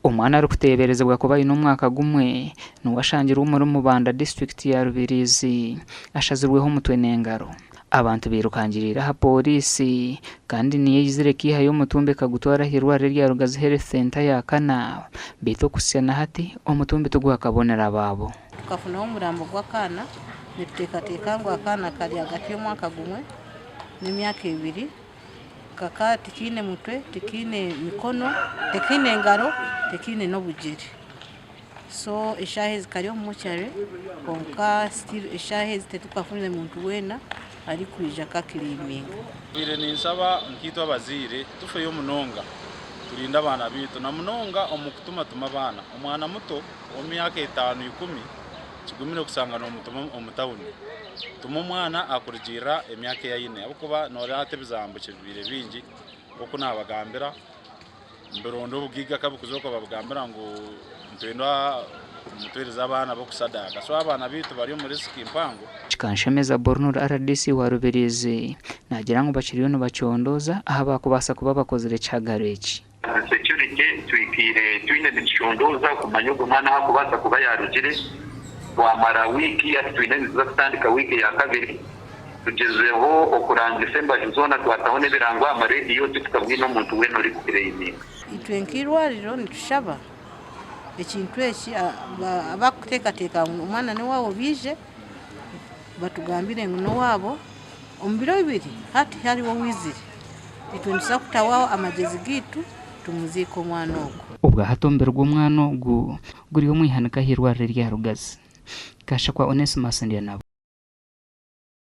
Omwana arikuteeberezibwa kuba aine omwaka gumwe niwe ashangirwe omuri Mubanda disiturikiti ya Rubirizi ashazirweho omutwe n'engaro. Abantu bairukangiriire aha pooriisi kandi niyo eizire ekaihayo omutumbi ekagutwara ah'eirwariro erya Rugazi Health Centre ya kana beitu okuhitsya na hati omutumbi tigwakabonera baabo. Tukafunaho omurambo gw'akaana nituteekateeka ngu akaana kari ahagati y'omwaka gumwe n'emyaka ebiri. Kaka tikiine mutwe, tikiine mikono, tikiine ngaro, tikiine n'obugyere. So eshaaha ezi kari omu mokyare kwonka still eshaaha ezi titukafunire muntu weena arikwija akakiriiminga. Mbwire ninshaba nkaitwe abazaire tufeyo munonga turinde abaana baitu na munonga omu kutumatuma abaana. Omwana muto ow'emyaka etaano ikumi Kigumire kushanga nomutuma omu tawuni. Tuma omwana akurugirira emyaka ei aine ahabw'okuba noreeba hati ebizambo kibibaire bingi nk'oku nabagambira nibironda obugaiga kabukuzooka babugambira ngu nitwenda mutwereze abaana b'okusadaka so abaana baitu bari omu risiki mpango. Kikanshemeza Bornor rdc wa Rubirizi naagira ngu bakiriyo nibacondooza aha baakubaasa kuba bakozire ekihagaro eki. Security twikaire twine nitucondooza kumanya ogwo mwana ahu akubaasa kuba yaarugire. Twamara wiiki hati twine nituza kutandika wiiki eya kabiri. Tugyezeho okurangisa embaju zoona twataho n'ebirango aha mareediyo titukabwine omuntu weena orikukireyiminga. Itwe nk'eirwariro nitushaba ekintu eki abakuteekateeka ngu omwana n'owaabo baije batugambire ngu n'owaabo. Omu biro bibiri hati hariho owaizire, itwe nituza kutaho amagyezi gaitu tumuziike omwana ogwo. Obwahati omubiri gw'omwana ogu guri omu ihanika ah'eirwariro erya Rugazi. Kashakwa Onesmus Ndyanabo.